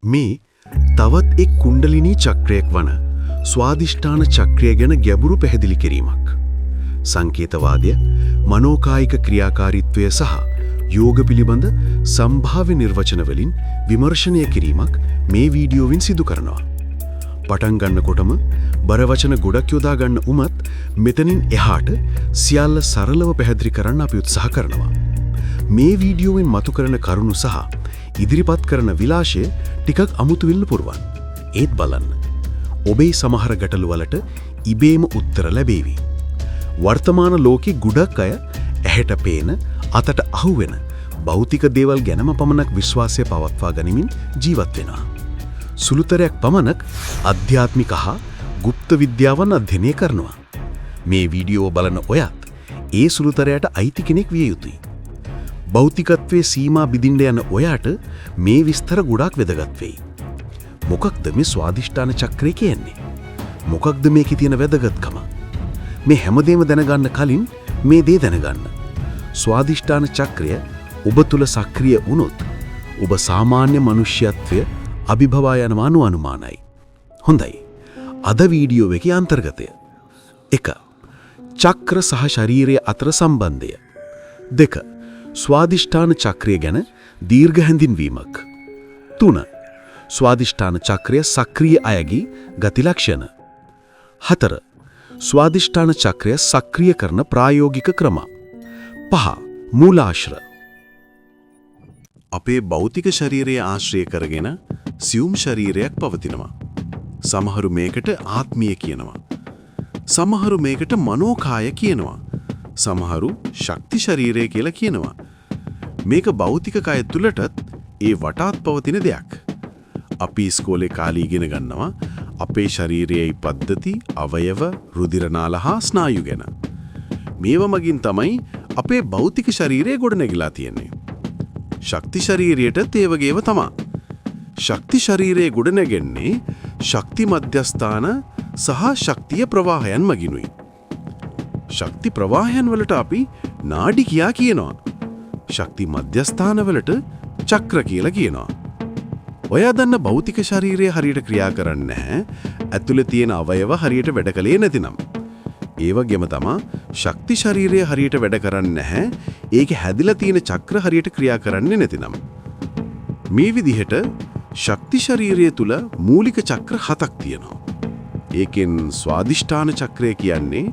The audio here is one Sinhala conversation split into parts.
මේ තවත් එක් කුණ්ඩලිනී චක්‍රයක් වන ස්වාධිෂ්ඨාන චක්‍රය ගැන ගැඹුරු පැහැදිලි කිරීමක්. සංකේතවාදය, මනෝකායික ක්‍රියාකාරීත්වය සහ යෝග පිළිබඳ සම්භාව්‍ය නිර්වචන වලින් විමර්ශනය කිරීමක් මේ වීඩියෝවෙන් සිදු කරනවා. පටන් ගන්නකොටම බර වචන ගොඩක් යොදා ගන්න උමත් මෙතනින් එහාට සියල්ල සරලව පැහැදිලි කරන්න අපි උත්සාහ කරනවා. මේ වීඩියෝවෙන් මතු කරන කරුණු සහ ඉදිරිපත් කරන විලාසය ටිකක් අමුතු වෙන්න පුළුවන්. ඒත් බලන්න. ඔබේ සමහර ගැටලු වලට ඉබේම උත්තර ලැබේවි. වර්තමාන ලෝකේ ගොඩක් අය ඇහැට පේන, අතට අහුවෙන භෞතික දේවල් ගැනම පමණක් විශ්වාසය පවත්වා ගනිමින් ජීවත් වෙනවා. සුළුතරයක් පමණක් අධ්‍යාත්මික හා ගුප්ත විද්‍යාවන් අධ්‍යයනය කරනවා. මේ වීඩියෝව බලන ඔයත් ඒ සුළුතරයට අයිති කෙනෙක් විය යුතුයි. භෞතිකත්වයේ සීමා බිඳින්න යන ඔයාට මේ විස්තර ගොඩාක් වැදගත් වෙයි. මොකක්ද මේ ස්වාධිෂ්ඨාන චක්‍රය කියන්නේ? මොකක්ද මේකේ තියෙන වැදගත්කම? මේ හැමදේම දැනගන්න කලින් මේ දේ දැනගන්න. ස්වාධිෂ්ඨාන චක්‍රය ඔබ තුල සක්‍රිය වුණොත් ඔබ සාමාන්‍ය මනුෂ්‍යත්වය අභිභවා යනවා අනුමානයි. හොඳයි. අද වීඩියෝ එකේ අන්තර්ගතය. 1. චක්‍ර සහ ශරීරය අතර සම්බන්ධය. 2. ස්වාධිෂ්ඨාන චක්‍රය ගැන දීර්ඝ හැඳින්වීමක්. 3. ස්වාධිෂ්ඨාන චක්‍රය සක්‍රිය අයගේ ගති ලක්ෂණ. 4. ස්වාධිෂ්ඨාන චක්‍රය සක්‍රිය කරන ප්‍රායෝගික ක්‍රම. 5. මූලාශ්‍ර. අපේ භෞතික ශරීරය ආශ්‍රය කරගෙන සියුම් ශරීරයක් පවතිනවා. සමහරු මේකට ආත්මීය කියනවා. සමහරු මේකට මනෝකාය කියනවා. සමහරු ශක්ති ශරීරය කියලා කියනවා. මේක භෞතික කය තුලටත් ඒ වටාත් පවතින දෙයක්. අපි ඉස්කෝලේ කාලේ ඉගෙන ගන්නවා අපේ ශරීරයේ පද්ධති, අවයව, රුධිර නාල හා ස්නායු ගැන. මේවා මගින් තමයි අපේ භෞතික ශරීරය ගොඩනැගිලා තියෙන්නේ. ශක්ති ශරීරයටත් ඒ වගේම තමා. ශක්ති ශරීරයේ ගොඩනැගෙන්නේ ශක්ති මධ්‍යස්ථාන සහ ශක්තිය ප්‍රවාහයන් මගිනුයි. ශක්ති ප්‍රවාහයන් වලට අපි නාඩි කියා කියනවා. ශක්ති මධ්‍යස්ථාන වලට චක්‍ර කියලා කියනවා. ඔයා දන්න භෞතික ශරීරය හරියට ක්‍රියා කරන්නේ නැහැ. ඇතුලේ තියෙන අවයව හරියට වැඩ කළේ නැතිනම්. ඒ වගේම තමා ශක්ති ශරීරය හරියට වැඩ කරන්නේ නැහැ. ඒකේ හැදිලා තියෙන චක්‍ර හරියට ක්‍රියා කරන්නේ නැතිනම්. මේ විදිහට ශක්ති ශරීරය තුල මූලික චක්‍ර හතක් තියෙනවා. ඒකෙන් ස්වාධිෂ්ඨාන චක්‍රය කියන්නේ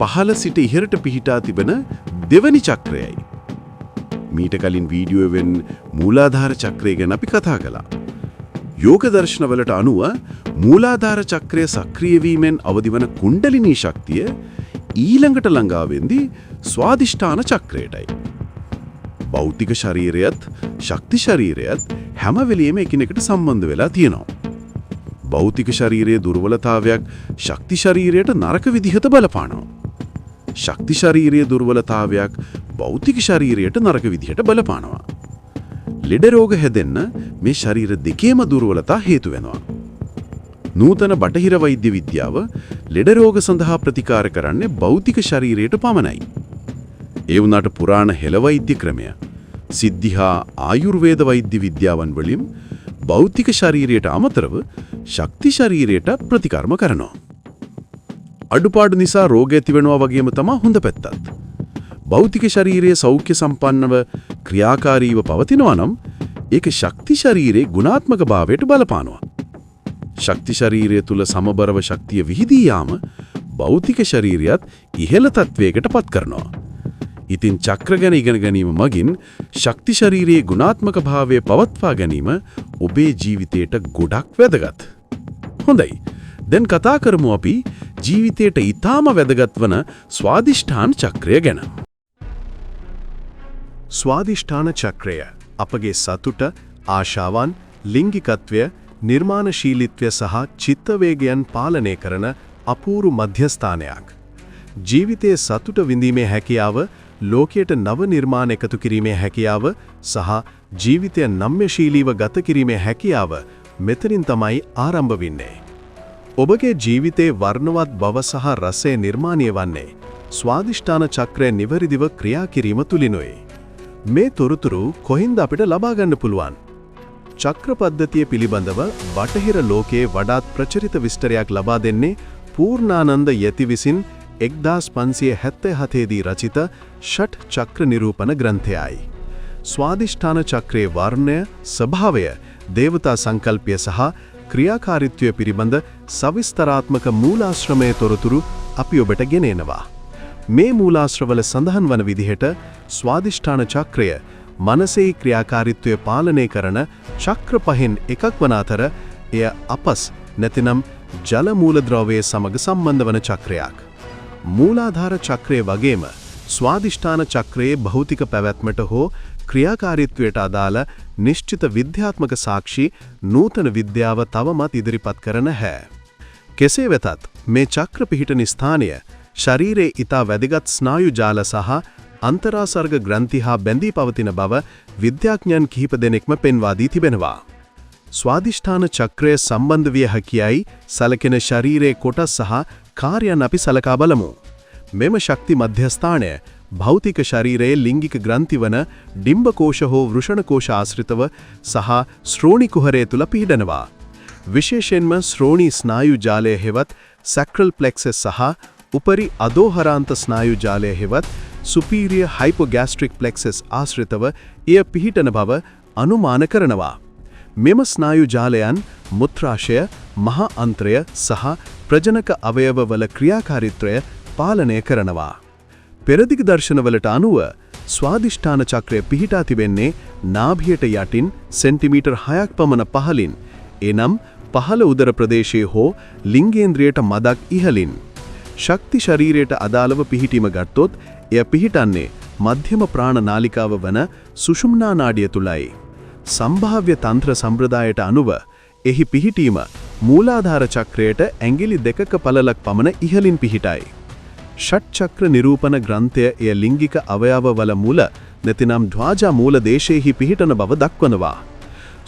පහළ සිට ඉහළට පිහිටා තිබෙන දෙවනි චක්‍රයයි. මීට කලින් වීඩියෝවෙන් මූලාධාර චක්‍රය ගැන අපි කතා කළා. යෝග දර්ශනවලට අනුව මූලාධාර චක්‍රය සක්‍රිය වීමෙන් අවදිවන කුණ්ඩලිනී ශක්තිය ඊළඟට ළඟා වෙන්නේ ස්වාධිෂ්ඨාන චක්‍රයටයි. භෞතික ශරීරයත් ශක්ති ශරීරයත් හැම වෙලෙම එකිනෙකට සම්බන්ධ වෙලා තියෙනවා. භෞතික ශරීරයේ දුර්වලතාවයක් ශක්ති ශරීරයට නරක විදිහට බලපානවා. ශක්ති ශරීරයේ දුර්වලතාවයක් භෞතික ශරීරයට නරක විදිහට බලපානවා. ලෙඩ රෝග හැදෙන්න මේ ශරීර දෙකේම දුර්වලතා හේතු වෙනවා. නූතන බටහිර වෛද්‍ය විද්‍යාව ලෙඩ රෝග සඳහා ප්‍රතිකාර කරන්නේ භෞතික ශරීරයට පමණයි. ඒ වුණාට පුරාණ හෙළ වෛද්‍ය ක්‍රමය, සිද්ධ හා ආයුර්වේද වෛද්‍ය විද්‍යාවන් වලින් භෞතික ශරීරයට අමතරව ශක්ති ශරීරයට ප්‍රතිකර්ම කරනවා. අඩුපාඩු නිසා රෝග ඇති වෙනවා වගේම තමා හොඳ පැත්තත්. භෞතික ශරීරයේ සෞඛ්‍ය සම්පන්නව ක්‍රියාකාරීව පවතිනවා නම් ඒක ශක්ති ශරීරයේ ගුණාත්මක භාවයට බලපානවා. ශක්ති ශරීරය තුල සමබරව ශක්තිය විහිදී යාම භෞතික ශරීරයත් ඉහළ තත්වයකට පත් කරනවා. ඉතින් චක්‍ර ගැන ඉගෙන ගැනීම මගින් ශක්ති ශරීරයේ ගුණාත්මක භාවය පවත්වා ගැනීම ඔබේ ජීවිතයට ගොඩක් වැදගත්. හොඳයි. දැන් කතා කරමු අපි ජීවිතයට ඉතාම වැදගත් වන ස්වාධිෂ්ඨාන චක්‍රය ගැන. ස්වාධිෂ්ඨාන චක්‍රය අපගේ සතුට, ආශාවන්, ලිංගිකත්වය, නිර්මාණශීලීත්වය සහ චිත්ත වේගයන් පාලනය කරන අපූරු මධ්‍යස්ථානයක්. ජීවිතයේ සතුට විඳීමේ හැකියාව, ලෝකයට නව නිර්මාණ එකතු කිරීමේ හැකියාව සහ ජීවිතය නම්‍යශීලීව ගත කිරීමේ හැකියාව මෙතනින් තමයි ආරම්භ වෙන්නේ. ඔබගේ ජීවිතයේ වර්ණවත් බව සහ රසය නිර්මාණය වන්නේ ස්වාධිෂ්ඨාන චක්‍රය නිවැරදිව ක්‍රියා කිරීම තුලිනුයි. මේ තොරතුරු කොහින්ද අපිට ලබා ගන්න පුළුවන්? චක්‍ර පද්ධතිය පිළිබඳව බටහිර ලෝකයේ වඩාත් ප්‍රචලිත විස්තරයක් ලබා දෙන්නේ පූර්ණානන්ද යති විසින් 1577 දී රචිත ෂට් චක්‍ර නිරූපණ ග්‍රන්ථයයි. ස්වාදිෂ්ඨාන චක්‍රයේ වර්ණය, ස්වභාවය, දේවතා සංකල්පය සහ ක්‍රියාකාරීත්වය පිළිබඳ සවිස්තරාත්මක මූලාශ්‍රමය තොරතුරු අපි ඔබට ගෙන එනවා. මේ මූලාශ්‍රවල සඳහන් වන විදිහට ස්වාදිෂ්ඨාන චක්‍රය මනසේ ක්‍රියාකාරීත්වය පාලනය කරන චක්‍ර පහෙන් එකක් වන අතර, එය අපස් නැතිනම් ජල මූලද්‍රව්‍යය සමග සම්බන්ධ වන චක්‍රයක්. මූලාධාර චක්‍රය වගේම ස්වාදිෂ්ඨාන චක්‍රයේ භෞතික පැවැත්මට හෝ ක්‍රියාකාරීත්වයට අදාළ නිශ්චිත විද්‍යාත්මක සාක්ෂි නූතන විද්‍යාව තවමත් ඉදිරිපත් කර නැහැ. කෙසේ වෙතත්, මේ චක්‍ර පිහිටන ස්ථානය ශරීරයේ ඉතා වැදගත් ස්නායු ජාල සහ අන්තරාසර්ග ග්‍රන්ථි හා බැඳී පවතින බව විද්‍යාඥයන් කිහිප දෙනෙක්ම පෙන්වා දී තිබෙනවා. ස්වාදිෂ්ඨාන චක්‍රය සම්බන්ධ විය හැකියයි සැලකෙන ශරීරයේ කොටස් සහ කාර්යයන් අපි සලකා බලමු. මෙම ශක්ති මධ්‍යස්ථානය භෞතික ශරීරයේ ලිංගික ග්‍රන්ථි වන ඩිම්බ කෝෂ හෝ වෘෂණ කෝෂ ආශ්‍රිතව සහ ශ්‍රෝණි කුහරය තුල පිහිටනවා. විශේෂයෙන්ම ශ්‍රෝණි ස්නායු ජාලය හෙවත් සැක්‍රල් ප්ලෙක්සස් සහ උපරි අධෝහරාන්ත ස්නායු ජාලය හෙවත් සුපීරියර් හයිපෝගැස්ට්‍රික් ප්ලෙක්සස් ආශ්‍රිතව එය පිහිටන බව අනුමාන කරනවා. මෙම ස්නායු ජාලයන් මුත්‍රාශය, මහ අන්ත්‍රය සහ ප්‍රජනක අවයවවල ක්‍රියාකාරීත්වය පාලනය කරනවා. පෙරදිග දර්ශනවලට අනුව ස්වාදිෂ්ඨාන චක්‍රය පිහිටා තිබෙන්නේ නාභියට යටින් සෙන්ටිමීටර් 6ක් පමණ පහළින්, එනම් පහළ උදර ප්‍රදේශයේ හෝ ලිංගේන්ද්‍රියට මදක් ඉහළින්. ශක්ති ශරීරයට අදාළව පිහිටීම ගත්තොත්, එය පිහිටන්නේ මධ්‍යම ප්‍රාණ නාලිකාව වන සුෂුම්නා නාඩිය තුලයි. සම්භාව්‍ය තන්ත්‍ර සම්ප්‍රදායට අනුව එහි පිහිටීම මූලාධාර චක්‍රයට ඇඟිලි දෙකක පළලක් පමණ ඉහළින් පිහිටයි. ෂට් චක්‍ර නිරූපණ ග්‍රන්ථය එය ලිංගික අවයවවල මුල නැතිනම් ධ්වාජා මූල දේශයෙහි පිහිටන බව දක්වනවා.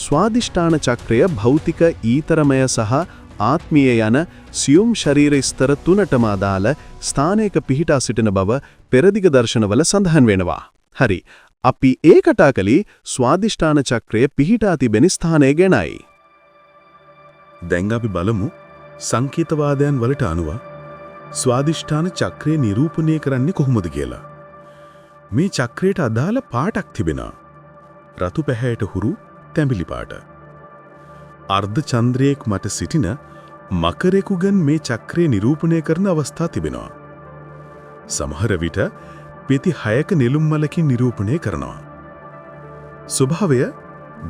ස්වාදිෂ්ඨාන චක්‍රය භෞතික, ඊතරමය සහ ආත්මීය යන සියුම් ශරීර ස්තර තුනටම අදාළ ස්ථානයක පිහිටා සිටින බව පෙරදිග දර්ශනවල සඳහන් වෙනවා. හරි. අපි ඒ කතා කළේ ස්වාදිෂ්ඨාන චක්‍රය පිහිටා තිබෙන ස්ථානය ගැනයි. දැන් අපි බලමු සංකේතවාදයන් වලට අනුව ස්වාදිෂ්ඨාන චක්‍රය නිරූපණය කරන්නේ කොහොමද කියලා. මේ චක්‍රයට අදාළ පාටක් තිබෙනවා. රතු පැහැයට හුරු තැඹිලි පාට. අර්ධ චන්ද්‍රයෙක් මත සිටින මකරෙකුගෙන් මේ චක්‍රය නිරූපණය කරන අවස්ථා තිබෙනවා. සමහර විට පෙති හයක නෙළුම් මලකින් නිරූපණය කරනවා. ස්වභාවය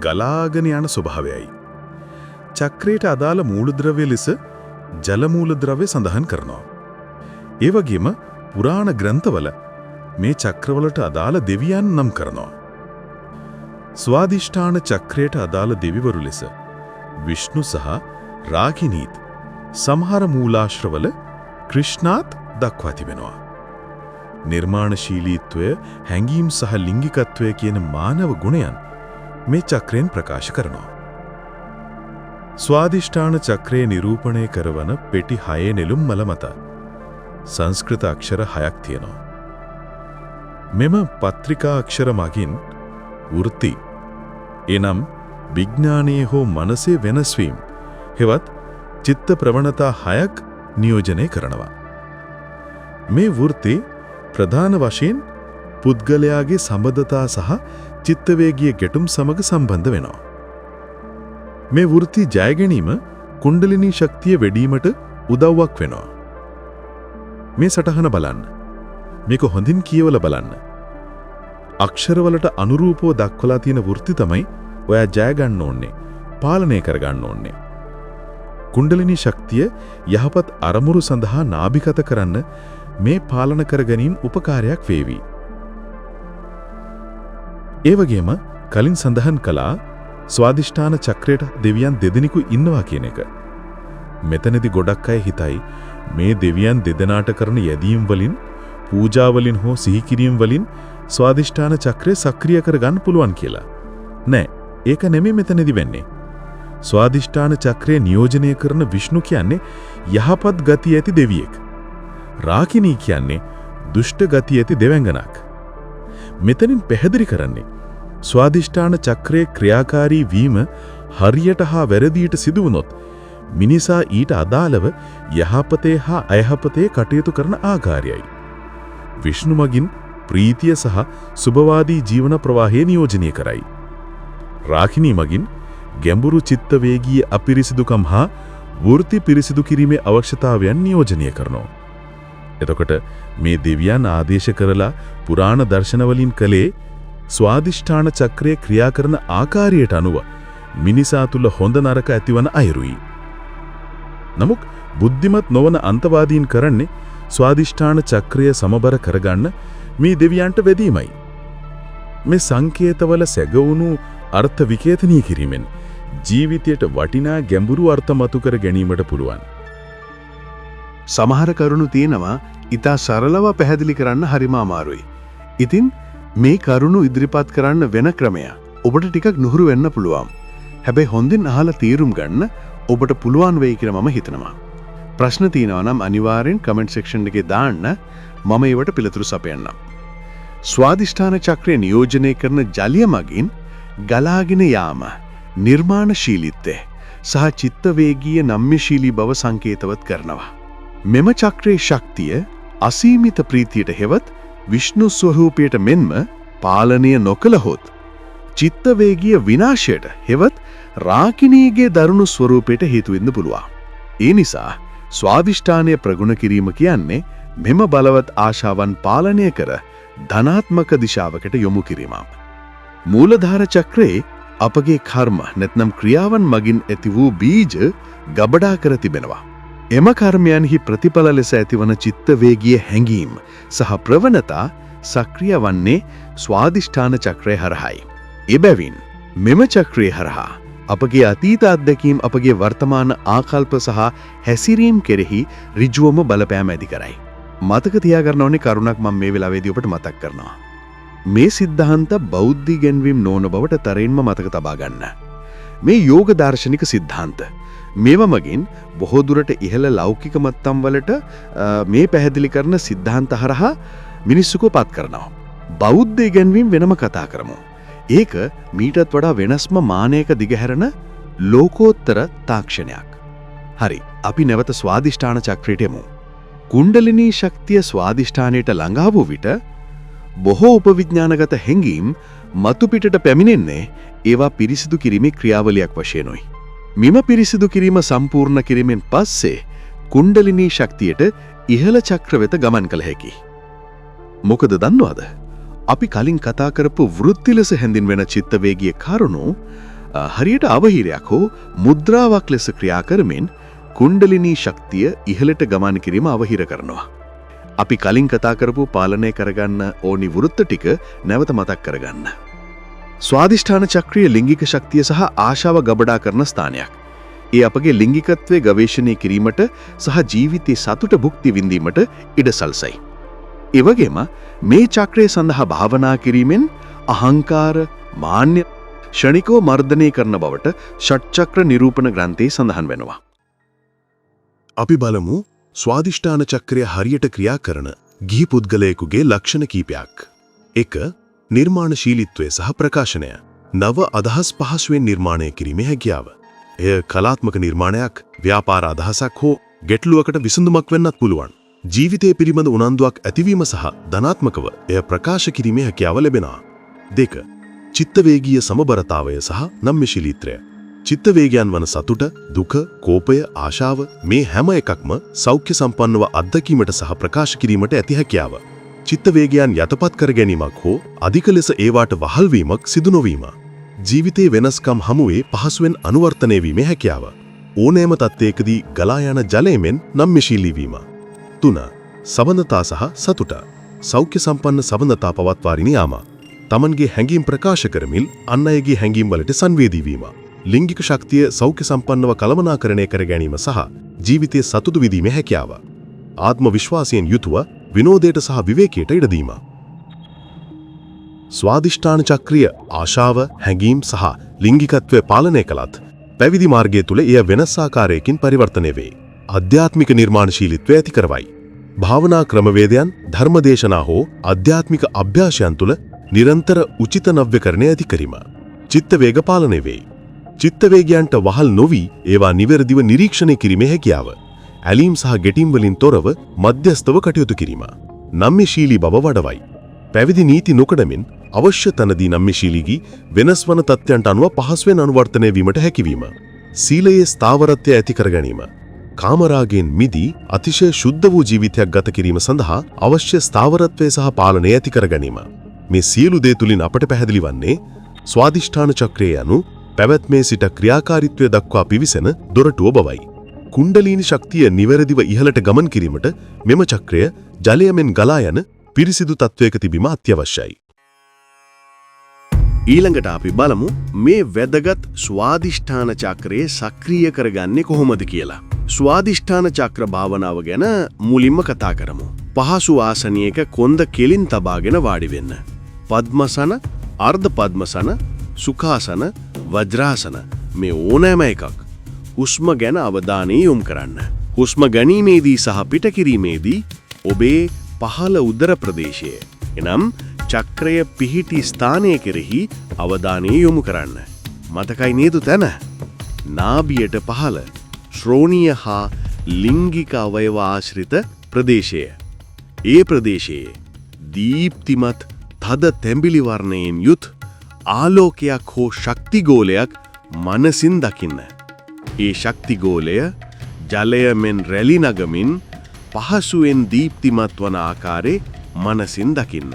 ගලාගෙන යන ස්වභාවයයි. චක්‍රයට අදාළ මූලද්‍රව්‍ය ලෙස ජල මූලද්‍රව්‍ය සඳහන් කරනවා. ඒ වගේම පුරාණ ග්‍රන්ථවල මේ චක්‍රවලට අදාළ දෙවියන් නම් කරනවා. ස්වාදිෂ්ඨාන චක්‍රයට අදාළ දෙවිවරු ලෙස විෂ්ණු සහ රාගිනීත්, සමහර මූලාශ්‍රවල ක්‍රිෂ්ණාත් දක්වා තිබෙනවා. නිර්මාණශීලීත්වය, හැඟීම් සහ ලිංගිකත්වය කියන මානව ගුණයන් මේ චක්‍රයෙන් ප්‍රකාශ කරනවා. ස්වාදිෂ්ඨාන චක්‍රය නිරූපණය කරවන පෙටි හයේ නෙළුම් මල මත සංස්කෘත අක්ෂර හයක් තියෙනවා. මෙම පත්‍රිකා අක්ෂර මගින් වෘත්ති, එනම් විඥානයේ හෝ මනසේ වෙනස් වීම හෙවත් චිත්ත ප්‍රවණතා හයක් නියෝජනය කරනවා. මේ වෘත්ති ප්‍රධාන වශයෙන් පුද්ගලයාගේ සබඳතා සහ චිත්තවේගීය ගැටුම් සමග සම්බන්ධ වෙනවා. මේ වෘත්ති ජය ගැනීම කුණ්ඩලිනී ශක්තිය වැඩිවීමට උදව්වක් වෙනවා. මේ සටහන බලන්න. මේක හොඳින් කියවලා බලන්න. අක්ෂරවලට අනුරූපව දක්වලා තියෙන වෘත්ති තමයි ඔයා ජය ගන්න ඕනේ, පාලනය කරගන්න ඕනේ. කුණ්ඩලිනී ශක්තිය යහපත් අරමුණු සඳහා නාභිගත කරන්න මේ පාලන කර ගැනීම උපකාරයක් වේවි. ඒ වගේම කලින් සඳහන් කළා ස්වාදිෂ්ඨාන චක්‍රයට දෙවියන් දෙදෙනෙකු ඉන්නවා කියන එක. මෙතනදි ගොඩක් අය හිතයි මේ දෙවියන් දෙදෙනාට කරන යෙදීම් වලින්, පූජා වලින් හෝ සිහි කිරීම වලින් ස්වාදිෂ්ඨාන චක්‍රය සක්‍රිය කරගන්න පුළුවන් කියලා. නෑ, ඒක නෙමෙයි මෙතනදි වෙන්නේ. ස්වාදිෂ්ඨාන චක්‍රය නියෝජනය කරන විෂ්ණු කියන්නේ යහපත් ගති ඇති දෙවියෙක්. රාකිනී කියන්නේ දුෂ්ට ගති ඇති දෙවඟනක්. මෙතනින් පැහැදිලි කරන්නේ ස්වාදිෂ්ඨාන චක්‍රයේ ක්‍රියාකාරී වීම හරියට හා වැරදියට සිදු වුණොත් මිනිසා ඊට අදාළව යහපතේ හා අයහපතේ කටයුතු කරන ආකාරයයි. විෂ්ණු මගින් ප්‍රීතිය සහ සුභවාදී ජීවන ප්‍රවාහය නියෝජනය කරයි. රාකිනී මගින් ගැඹුරු චිත්ත වේගීය අපිරිසිදුකම් හා වෘත්ති පිරිසිදු කිරීමේ අවශ්‍යතාවයන් නියෝජනය කරනවා. එතකොට මේ දෙවියන් ආදේශ කරලා පුරාණ දර්ශන වලින් කළේ ස්වාදිෂ්ඨාන චක්‍රය ක්‍රියා කරන ආකාරයට අනුව මිනිසා තුළ හොඳ නරක ඇතිවන අයුරුයි. නමුත් බුද්ධිමත් නොවන අන්තවාදීන් කරන්නේ ස්වාදිෂ්ඨාන චක්‍රය සමබර කරගන්න මේ දෙවියන්ට වැදීමයි. මේ සංකේතවල සැඟවුණු අර්ථ විකේතනීය කිරීමෙන් ජීවිතයට වටිනා ගැඹුරු අර්ථ මතු කර ගැනීමට පුළුවන්. සමහර කරුණු තියෙනවා ඉතා සරලව පැහැදිලි කරන්න හරිම අමාරුයි. ඉතින් මේ කරුණු ඉදිරිපත් කරන්න වෙන ක්‍රමය ඔබට ටිකක් නුහුරු වෙන්න පුළුවන්. හැබැයි හොඳින් අහලා තීරුම් ගන්න ඔබට පුළුවන් වෙයි කියලා මම හිතනවා. ප්‍රශ්න තියෙනවා නම් අනිවාර්යෙන් කමෙන්ට් සෙක්ෂන් එකේ දාන්න, මම ඒවට පිළිතුරු සපයන්නම්. ස්වාදිෂ්ඨාන චක්‍රය නියෝජනය කරන ජලය මගින් ගලාගෙන යාම නිර්මාණශීලීත්වය සහ චිත්තවේගීය නම්‍යශීලී බව සංකේතවත් කරනවා. මෙම චක්‍රයේ ශක්තිය අසීමිත ප්‍රීතියට හෙවත් විෂ්ණු ස්වරූපයට මෙන්ම පාලනය නොකළහොත් චිත්තවේගීය විනාශයට හෙවත් රාකිනීගේ දරුණු ස්වරූපයට හේතු වෙන්න පුළුවන්. ඒ නිසා ස්වාදිෂ්ඨානය ප්‍රගුණ කිරීම කියන්නේ මෙම බලවත් ආශාවන් පාලනය කර ධනාත්මක දිශාවකට යොමු කිරීමක්. මූලාධාර චක්‍රයේ අපගේ කර්ම නැත්නම් ක්‍රියාවන් මගින් ඇති වූ බීජ ගබඩා කර තිබෙනවා. එම කර්මයන්හි ප්‍රතිඵල ලෙස ඇතිවන චිත්ත වේගීය හැඟීම් සහ ප්‍රවණතා සක්‍රිය වන්නේ ස්වාදිෂ්ඨාන චක්‍රය හරහායි. එබැවින් මෙම චක්‍රය හරහා අපගේ අතීත අත්දැකීම් අපගේ වර්තමාන ආකල්ප සහ හැසිරීම් කෙරෙහි ඍජුවම බලපෑම ඇති කරයි. මතක තියාගන්න ඕනේ කරුණක් මම මේ වෙලාවේදී ඔබට මතක් කරනවා. මේ සිද්ධාන්ත බෞද්ධ ඉගැන්වීම් නොවන බවට තරයින්ම මතක තබා ගන්න. මේ යෝග දාර්ශනික සිද්ධාන්ත. මේවා මගින් බොහෝ දුරට ඉහළ ලෞකික මට්ටම් වලට මේ පැහැදිලි කරන සිද්ධාන්ත හරහා මිනිස්සුකව පත් කරනවා. බෞද්ධ ඉගැන්වීම් වෙනම කතා කරමු. ඒක මීටත් වඩා වෙනස්ම මානයක දිගහැරෙන ලෝකෝත්තර තාක්ෂණයක්. හරි, අපි නැවත ස්වාදිෂ්ඨාන චක්‍රයට එමු. කුණ්ඩලිනී ශක්තිය ස්වාදිෂ්ඨානයට ළඟා වූ විට බොහෝ උපවිඥානගත හැඟීම් මතු පිටට පැමිණෙන්නේ ඒවා පිරිසිදු කිරීමේ ක්‍රියාවලියක් වශයෙනුයි. මෙම පිරිසිදු කිරීම සම්පූර්ණ කිරීමෙන් පස්සේ කුණ්ඩලිනී ශක්තියට ඉහළ චක්‍ර වෙත ගමන් කළ හැකියි. මොකද දන්නවද? අපි කලින් කතා කරපු වෘත්ති ලෙස හැඳින්වෙන චිත්තවේගීය කරුණු හරියට අවහිරයක් හෝ මුද්‍රාවක් ලෙස ක්‍රියා කරමින් කුණ්ඩලිනී ශක්තිය ඉහළට ගමන් කිරීම අවහිර කරනවා. අපි කලින් කතා කරපු පාලනය කරගන්න ඕනි වෘත්ත ටික නැවත මතක් කරගන්න. ස්වාදිෂ්ඨාන චක්‍රීය ලිංගික ශක්තිය සහ ආශාව ගබඩා කරන ස්ථානයක්. ඒ අපගේ ලිංගිකත්වය ගවේෂණය කිරීමට සහ ජීවිතයේ සතුට භුක්ති විඳීමට ඉඩ සලසයි. ඒ වගේම මේ චක්‍රය සඳහා භාවනා කිරීමෙන් අහංකාර, මාන්‍ය ක්ෂණිකව මර්ධනය කරන බවට ෂට්චක්‍ර නිරූපණ ග්‍රන්ථයේ සඳහන් වෙනවා. අපි බලමු ස්වාදිෂ්ඨාන චක්‍රය හරියට ක්‍රියා කරන ගිහි පුද්ගලයෙකුගේ ලක්ෂණ කීපයක්. 1. නිර්මාණශීලීත්වය සහ ප්‍රකාශනය. නව අදහස් පහසුවෙන් නිර්මාණය කිරීමේ හැකියාව. එය කලාත්මක නිර්මාණයක්, ව්‍යාපාර අදහසක් හෝ ගැටලුවකට විසඳුමක් වෙන්නත් පුළුවන්. ජීවිතය පිළිබඳ උනන්දුවක් ඇතිවීම සහ ධනාත්මකව එය ප්‍රකාශ කිරීමේ හැකියාව ලැබෙනවා. 2. චිත්තවේගීය සමබරතාවය සහ නම්‍යශීලීත්වය. චිත්තවේගයන් වන සතුට, දුක, කෝපය, ආශාව මේ හැම එකක්ම සෞඛ්‍ය සම්පන්නව අත්දැකීමට සහ ප්‍රකාශ කිරීමට ඇති හැකියාව. චිත්තවේගයන් යටපත් කර ගැනීමක් හෝ අධික ලෙස ඒවාට වහල් වීමක් සිදු නොවීම. ජීවිතයේ වෙනස්කම් හමුවේ පහසුවෙන් අනුවර්තනය වීමේ හැකියාව. ඕනෑම තත්ත්වයකදී ගලා යන ජලය මෙන් නම්‍යශීලී වීම. 3. සබඳතා සහ සතුට. සෞඛ්‍ය සම්පන්න සබඳතා පවත්වාගෙන යාම. තමන්ගේ හැඟීම් ප්‍රකාශ කරමින් අන් අයගේ හැඟීම් වලට සංවේදී වීම. ලිංගික ශක්තිය සෞඛ්‍ය සම්පන්නව කළමනාකරණය කර ගැනීම සහ ජීවිතයේ සතුටු විඳීමේ හැකියාව. ආත්ම විශ්වාසයෙන් යුතුව විනෝදයට සහ විවේකයට ඉඩ දීම. ස්වාදිෂ්ඨාන චක්‍රිය ආශාව, හැඟීම් සහ ලිංගිකත්වය පාලනය කළත් පැවිදි මාර්ගය තුළ එය වෙනස් ආකාරයකින් පරිවර්තනය වේ. අධ්‍යාත්මික නිර්මාණශීලීත්වය ඇති කරවයි. භාවනා ක්‍රමවේදයන්, ධර්මදේශනා හෝ අධ්‍යාත්මික අභ්‍යාසයන් තුළ නිරන්තර උචිත නව්‍යකරණය ඇති කිරීම. චිත්ත වේග පාලනය වේ. චිත්ත වේගයන්ට වහල් නොවි ඒවා නිවැරදිව නිරීක්ෂණය කිරීමේ හැකියාව. ඇලීම් සහ ගැටීම් වලින් තොරව මධ්‍යස්ථව කටයුතු කිරීම. නම්‍යශීලී බව වඩවයි. පැවිදි නීති නොකඩමින් අවශ්‍ය තැනදී නම්‍යශීලී වෙනස් වන තත්ත්වයන්ට අනුව පහසුවෙන් අනුවර්තනය වීමට හැකිවීම. සීලයේ ස්ථාවරත්වය ඇති කර ගැනීම. කාමරාගයෙන් මිදී අතිශය ශුද්ධ වූ ජීවිතයක් ගත කිරීම සඳහා අවශ්‍ය ස්ථාවරත්වය සහ පාලනය ඇති කර ගැනීම. මේ සියලු දේ තුලින් අපට පැහැදිලි වන්නේ ස්වාධිෂ්ඨාන චක්‍රය යනු පැවැත්මේ සිට ක්‍රියාකාරීත්වය දක්වා පිවිසෙන දොරටුව බවයි. කුණ්ඩලීනි ශක්තිය නිවැරදිව ඉහළට ගමන් කිරීමට මෙම චක්‍රය ජලය මෙන් ගලා යන පිරිසිදු තත්වයක තිබීම අත්‍යවශ්‍යයි. ඊළඟට අපි බලමු මේ වැදගත් ස්වාධිෂ්ඨාන චක්‍රය සක්‍රිය කරගන්නේ කොහොමද කියලා. ස්වාධිෂ්ඨාන චක්‍ර භාවනාව ගැන මුලින්ම කතා කරමු. පහසු ආසනයක කොන්ද කෙලින් තබාගෙන වාඩි වෙන්න. පද්මසන, අර්ධ පද්මසන, සුඛාසන, වජ්‍රාසන මේ ඕනෑම එකක්. හුස්ම ගැන අවධානය යොමු කරන්න. හුස්ම ගැනීමේදී සහ පිට කිරීමේදී ඔබේ පහළ උදර ප්‍රදේශය, එනම් චක්‍රය පිහිටි ස්ථානය කෙරෙහි අවධානය යොමු කරන්න. මතකයි නේද තැන? නාභියට පහළ ශ්‍රෝණිය හා ලිංගික අවයව ආශ්‍රිත ප්‍රදේශය. ඒ ප්‍රදේශයේ දීප්තිමත් තද තැඹිලි වර්ණයෙන් යුත් ආලෝකයක් හෝ ශක්ති ගෝලයක් මනසින් දකින්න. ඒ ශක්ති ගෝලය ජලය මෙන් රැලි නගමින් පහසුවෙන් දීප්තිමත් වන ආකාරයේ මනසින් දකින්න.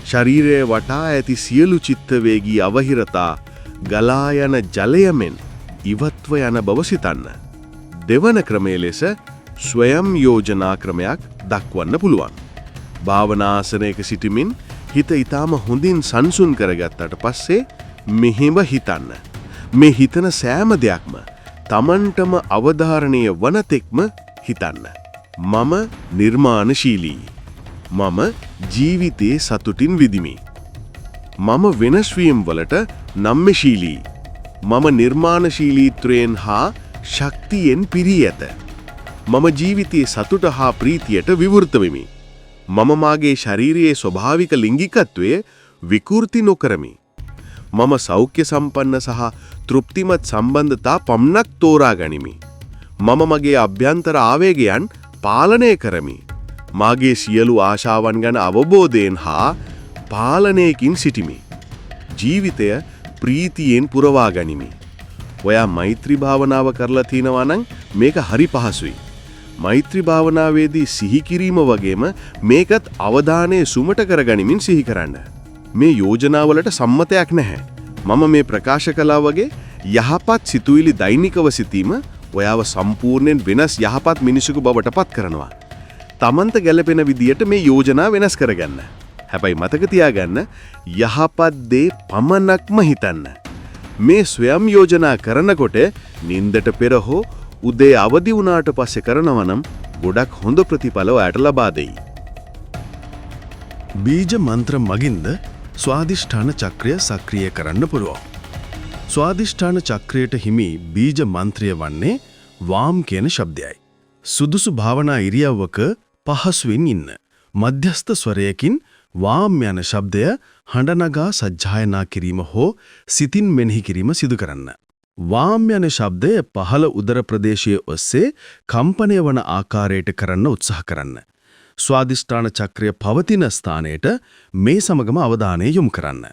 ශරීරය වටා ඇති සියලු චිත්ත වේගී අවහිරතා ගලා යන ජලය මෙන් ඉවත්ව යන බව සිතන්න. දෙවන ක්‍රමය ලෙස ස්වයං යෝජනා ක්‍රමයක් දක්වන්න පුළුවන්. භාවනාසනයක සිටමින් හිත ඊටාම හොඳින් සංසුන් කරගත්තට පස්සේ මෙහෙම හිතන්න. මේ හිතන සෑම දෙයක්ම තමන්ටම අවධාරණය වන තෙක්ම හිතන්න. මම නිර්මාණශීලී. මම ජීවිතේ සතුටින් විඳිමි. මම වෙනස් වීම් වලට නම්‍යශීලී. මම නිර්මාණශීලීත්වයෙන් හා ශක්තියෙන් පිරී ඇත. මම ජීවිතයේ සතුට හා ප්‍රීතියට විවෘත වෙමි. මම මාගේ ශාරීරියේ ස්වභාවික ලිංගිකත්වය විකෘති නොකරමි. මම සෞඛ්‍ය සම්පන්න සහ තෘප්තිමත් සම්බන්ධතා පමණක් තෝරා ගනිමි. මම මගේ අභ්‍යන්තර ආවේගයන් පාලනය කරමි. මාගේ සියලු ආශාවන් ගැන අවබෝධයෙන් හා පාලනයකින් සිටිමි. ජීවිතය ප්‍රීතියෙන් පුරවා ගනිමි. ඔයා මෛත්‍රී භාවනාව කරලා තිනවා නම් මේක හරි පහසුයි. මෛත්‍රී භාවනාවේදී සිහි කිරීම වගේම මේකත් අවධානය සුමට කරගනිමින් සිහි කරන්න. මේ යෝජනාවලට සම්මතයක් නැහැ. මම මේ ප්‍රකාශ කළා වගේ යහපත් සිතුවිලි දෛනිකව සිතීම ඔයාව සම්පූර්ණයෙන් වෙනස් යහපත් මිනිසෙකු බවට පත් කරනවා. තමන්ට ගැලපෙන විදියට මේ යෝජනා වෙනස් කරගන්න. හැබැයි මතක තියාගන්න, යහපත් දේ පමණක්ම හිතන්න. මේ ස්වයං යෝජනා කරනකොට නින්දට පෙර හෝ උදේ අවදි වුණාට පස්සේ කරනවා නම් ගොඩක් හොඳ ප්‍රතිඵල ඔයාට ලබා දෙයි. බීජ මන්ත්‍ර මගින්ද ස්වාධිෂ්ඨාන චක්‍රය සක්‍රිය කරන්න පුළුවන්. ස්වාධිෂ්ඨාන චක්‍රයට හිමි බීජ මන්ත්‍රය වන්නේ වාම් කියන ශබ්දයයි. සුදුසු භාවනා ඉරියව්වක පහසුවෙන් ඉන්න. මධ්‍යස්ථ ස්වරයකින් වාම් යන ශබ්දය හඬ නගා සජ්ජායනා කිරීම හෝ සිතින් මෙනෙහි කිරීම සිදු කරන්න. වාම් යන ශබ්දය පහළ උදර ප්‍රදේශයේ ඔස්සේ කම්පනය වන ආකාරයට කරන්න උත්සාහ කරන්න. ස්වාදිෂ්ඨාන චක්‍රය පවතින ස්ථානයට මේ සමගම අවධානය යොමු කරන්න.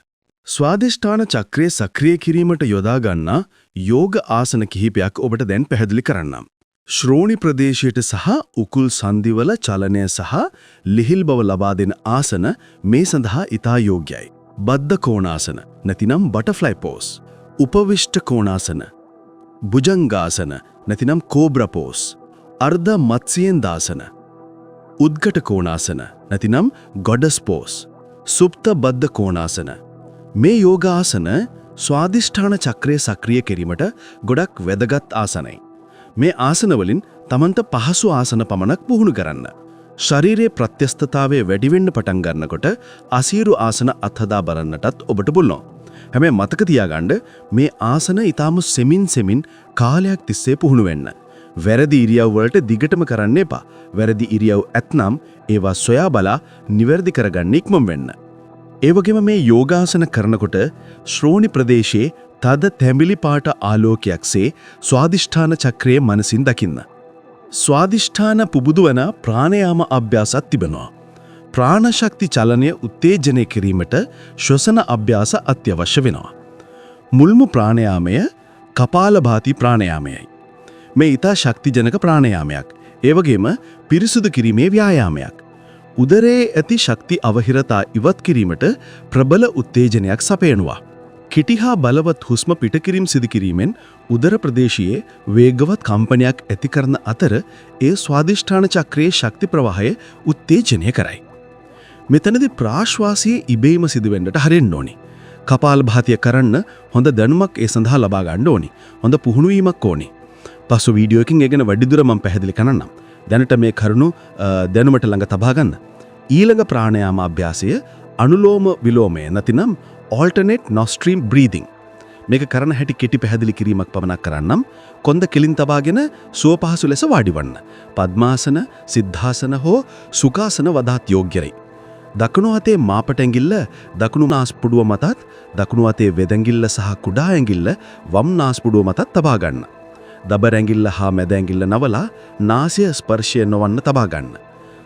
ස්වාදිෂ්ඨාන චක්‍රය සක්‍රිය කිරීමට යොදා ගන්නා යෝග ආසන කිහිපයක් ඔබට දැන් පැහැදිලි කරන්නම්. ශ්‍රෝණි ප්‍රදේශයට සහ උකුල් සන්ධිවල චලනය සහ ලිහිල් බව ලබා දෙන ආසන මේ සඳහා ඉතා යෝග්‍යයි. බද්ධ කෝණාසන නැතිනම් බටර්ෆ්ලයි පෝස්, උපවිෂ්ඨ කෝණාසන, භුජංගාසන නැතිනම් කෝබ්‍රා පෝස්, අර්ධ මත්ස්‍යේන්ද්‍රාසන, උද්ගට කෝණාසන නැතිනම් ගොඩස් පෝස්, සුප්ත බද්ධ කෝණාසන. මේ යෝගාසන ස්වාදිෂ්ඨාන චක්‍රය සක්‍රිය කිරීමට ගොඩක් වැදගත් ආසනයි. මේ ආසන වලින් තමන්ට පහසු ආසන පමණක් පුහුණු කරන්න. ශරීරයේ ප්‍රත්‍යස්ථතාවය වැඩි වෙන්න පටන් ගන්නකොට අසීරු ආසන අත්හදා බලන්නටත් ඔබට පුළුවන්. හැබැයි මතක තියාගන්න, මේ ආසන ඊටාම සෙමින් සෙමින් කාලයක් තිස්සේ පුහුණු වෙන්න. වැරදි ඉරියව් වලට දිගටම කරන්න එපා. වැරදි ඉරියව් ඇත්නම් ඒවා සොයා බලා නිවැරදි කරගන්න ඉක්මන් වෙන්න. ඒ වගේම මේ යෝගාසන කරනකොට ශ්‍රෝණි ප්‍රදේශයේ තද තැඹිලි පාට ආලෝකයක්සේ ස්වාදිෂ්ඨාන චක්‍රයේ මනසින් දකින්න. ස්වාදිෂ්ඨාන පුබුදුවන ප්‍රාණයාම අභ්‍යාසත් තිබෙනවා. ප්‍රාණ ශක්ති චලනය උත්තේජනය කිරීමට ශ්වසන අභ්‍යාස අත්‍යවශ්‍ය වෙනවා. මුල්ම ප්‍රාණයාමය කපාලභාති ප්‍රාණයාමයයි. මේ ඉතා ශක්තිජනක ප්‍රාණයාමයක්. ඒ වගේම පිරිසුදු කිරීමේ ව්‍යායාමයක්. උදරයේ ඇති ශක්ති අවහිරතා ඉවත් කිරීමට ප්‍රබල උත්තේජනයක් සපයනවා. කෙටි හා බලවත් හුස්ම පිටකිරීම සිදු කිරීමෙන් උදර ප්‍රදේශයේ වේගවත් කම්පනයක් ඇති කරන අතර ඒ ස්වාදිෂ්ඨාන චක්‍රයේ ශක්ති ප්‍රවාහය උත්තේජනය කරයි. මෙතනදී ප්‍රාශ්වාසයේ ඉබේම සිදුවෙන්නට හරින්න ඕනි. කපාලභාතිය කරන්න හොඳ දැනුමක් ඒ සඳහා ලබා ගන්න ඕනි. හොඳ පුහුණු වීමක් ඕනි. පසු වීඩියෝ එකකින් ඒ ගැන වැඩිදුර මම පැහැදිලි කරන්නම්. දැනට මේ කරුණු දැනුමට ළඟ තබා ගන්න. ඊළඟ ප්‍රාණයාම අභ්‍යාසය අනුලෝම විලෝමය නැතිනම් alternate nostril breathing. මේක කරන හැටි කෙටි පැහැදිලි කිරීමක් පමණක් කරන්නම්. කොන්ද කෙලින් තබාගෙන සුව පහසු ලෙස වාඩි වන්න. පద్මාසන, සිද්ධාසන හෝ සුඛාසන වඩාත් යෝග්‍යයි. දකුණු අතේ මාපට ඇඟිල්ල දකුණු නාස්පුඩුව මතත්, දකුණු අතේ වෙදැඟිල්ල සහ කුඩා ඇඟිල්ල වම් නාස්පුඩුව මතත් තබා ගන්න. දබර ඇඟිල්ල හා මැද ඇඟිල්ල නවලා නාසය ස්පර්ශය නොවන්න තබා ගන්න.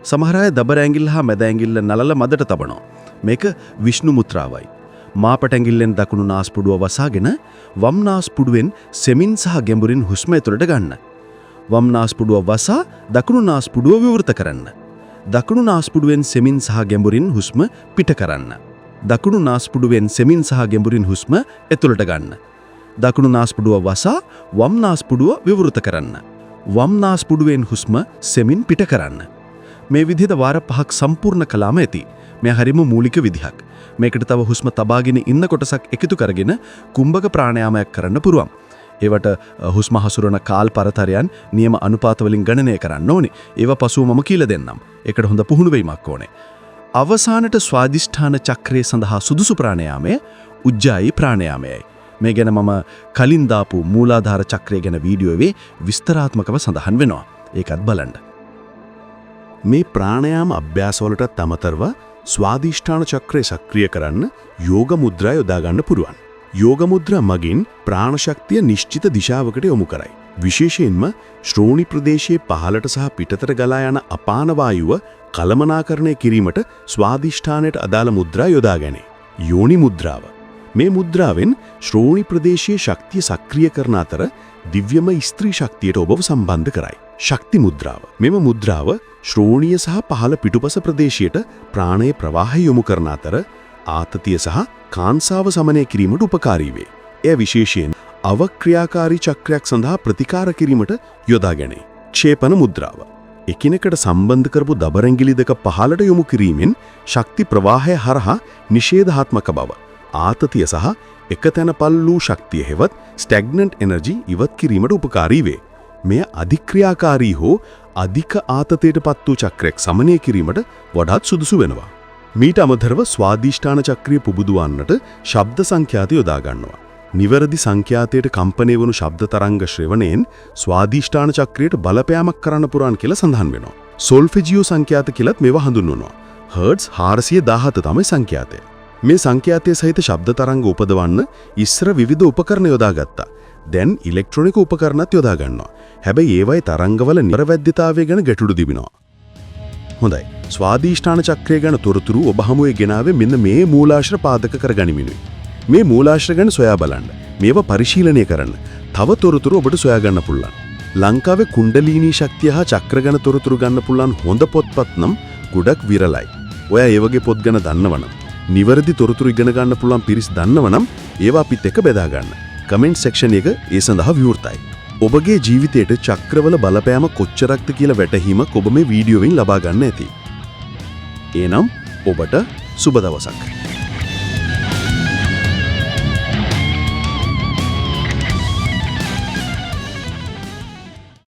සමහර අය දබර ඇඟිල්ල හා මැද ඇඟිල්ල නලල මදට තබනවා. මේක විෂ්ණු මුද්‍රාවයි. මාපට ඇඟිල්ලෙන් දකුණු නාස්පුඩුව වසාගෙන වම් නාස්පුඩුවෙන් සෙමින් සහ ගැඹුරින් හුස්ම ඇතුළට ගන්න. වම් නාස්පුඩුව වසා දකුණු නාස්පුඩුව විවෘත කරන්න. දකුණු නාස්පුඩුවෙන් සෙමින් සහ ගැඹුරින් හුස්ම පිට කරන්න. දකුණු නාස්පුඩුවෙන් සෙමින් සහ ගැඹුරින් හුස්ම ඇතුළට ගන්න. දකුණු නාස්පුඩුව වසා වම් නාස්පුඩුව විවෘත කරන්න. වම් නාස්පුඩුවෙන් හුස්ම සෙමින් පිට කරන්න. මේ විදිහට වාර 5ක් සම්පූර්ණ කළාම ඇති. මෙය හරිම මූලික විදිහක්. මේකට තව හුස්ම තබාගෙන ඉන්න කොටසක් එකතු කරගෙන කුම්භක ප්‍රාණයාමයක් කරන්න පුළුවන්. ඒවට හුස්ම හසුරන කාල් පරතරයන් නියම අනුපාත වලින් ගණනය කරන්න ඕනේ. ඒවා පසුව මම කියලා දෙන්නම්. ඒකට හොඳ පුහුණු වීමක් ඕනේ. අවසානට ස්වාදිෂ්ඨාන චක්‍රය සඳහා සුදුසු ප්‍රාණයාමය උජ්ජායී ප්‍රාණයාමයයි. මේ ගැන මම කලින් දාපු මූලාධාර චක්‍රය ගැන වීඩියෝවේ විස්තරාත්මකව සඳහන් වෙනවා. ඒකත් බලන්න. මේ ප්‍රාණයාම අභ්‍යාසවලටත් අමතරව ස්වාදිෂ්ඨාන චක්‍රය සක්‍රිය කරන්න යෝග මුද්‍රා යොදා ගන්න පුළුවන්. යෝග මුද්‍රා මගින් ප්‍රාණ ශක්තිය නිශ්චිත දිශාවකට යොමු කරයි. විශේෂයෙන්ම ශ්‍රෝණි ප්‍රදේශයේ පහළට සහ පිටතට ගලා යන අපාන වායුව කළමනාකරණය කිරීමට ස්වාදිෂ්ඨානයට අදාළ මුද්‍රා යොදා ගැනේ. යෝනි මුද්‍රාව. මේ මුද්‍රාවෙන් ශ්‍රෝණි ප්‍රදේශයේ ශක්තිය සක්‍රිය කරන අතර දිව්‍යම ස්ත්‍රී ශක්තියට ඔබව සම්බන්ධ කරයි. ශක්ති මුද්‍රාව. මෙම මුද්‍රාව ශ්‍රෝණිය සහ පහළ පිටුපස ප්‍රදේශයට ප්‍රාණයේ ප්‍රවාහය යොමු කරන අතර ආතතිය සහ කාංසාව සමනය කිරීමට උපකාරී වේ. එය විශේෂයෙන් අවක්‍රියාකාරී චක්‍රයක් සඳහා ප්‍රතිකාර කිරීමට යොදා ගැනේ. ක්ෂේපන මුද්‍රාව. එකිනෙකට සම්බන්ධ කරපු දබර ඇඟිලි දෙක පහළට යොමු කිරීමෙන් ශක්ති ප්‍රවාහය හරහා නිෂේධාත්මක බව, ආතතිය සහ එකතැන පල් වූ ශක්තිය හෙවත් ස්ටැග්නන්ට් එනර්ජි ඉවත් කිරීමට උපකාරී වේ. මෙය අධික්‍රියාකාරී හෝ අධික ආතතියට පත් වූ චක්‍රයක් සමනය කිරීමට වඩාත් සුදුසු වෙනවා. මීට අමතරව ස්වාදිෂ්ඨාන චක්‍රිය පුබුදුවන්නට ශබ්ද සංඛ්‍යාත යොදා ගන්නවා. නිවැරදි සංඛ්‍යාතයට කම්පණය වනු ශබ්ද තරංග ශ්‍රවණයෙන් ස්වාදිෂ්ඨාන චක්‍රියට බලපෑමක් කරන්න පුරාන් කියලා සඳහන් වෙනවා. සොල්ෆෙජියෝ සංඛ්‍යාත කියලත් මේවා හඳුන්වනවා. හර්ට්ස් 417 තමයි සංඛ්‍යාතය. මේ සංඛ්‍යාතය සහිත ශබ්ද තරංග උපදවන්න ඉස්සර විවිධ උපකරණ යොදාගත්තා. දැන් ඉලෙක්ට්‍රොනික උපකරණත් යොදා ගන්නවා. හැබැයි ඒවායේ තරංගවල නිරවද්‍යතාවය ගැන ගැටලු තිබෙනවා. හොඳයි. ස්වාදිෂ්ඨාන චක්‍රය ගැන තොරතුරු ඔබ හමුවේ ගෙනාවේ මෙන්න මේ මූලාශ්‍ර පාදක කරගනිමිනුයි. මේ මූලාශ්‍ර ගැන සොයා බලන්න. මේවා පරිශීලනය කරන්න. තව තොරතුරු ඔබට සොයා ගන්න පුළුවන්. ලංකාවේ කුණ්ඩලීනී ශක්තිය හා චක්‍ර ගැන තොරතුරු ගන්න පුළුවන් හොඳ පොත්පත් නම් ගොඩක් විරලයි. ඔයා ඒ වගේ පොත් ගැන දන්නවනම්, නිවැරදි තොරතුරු ඉගෙන ගන්න පුළුවන් පිරිස් දන්නවනම් ඒවා අපිත් එක්ක බෙදා ගන්න. කමෙන්ට් සෙක්ෂන් එක ඒ සඳහා විවෘතයි. ඔබගේ ජීවිතයට චක්‍රවල බලපෑම කොච්චරක්ද කියලා වැටහීමක් ඔබ මේ වීඩියෝවෙන් ලබා ගන්න ඇති. එනම් ඔබට සුබ දවසක්.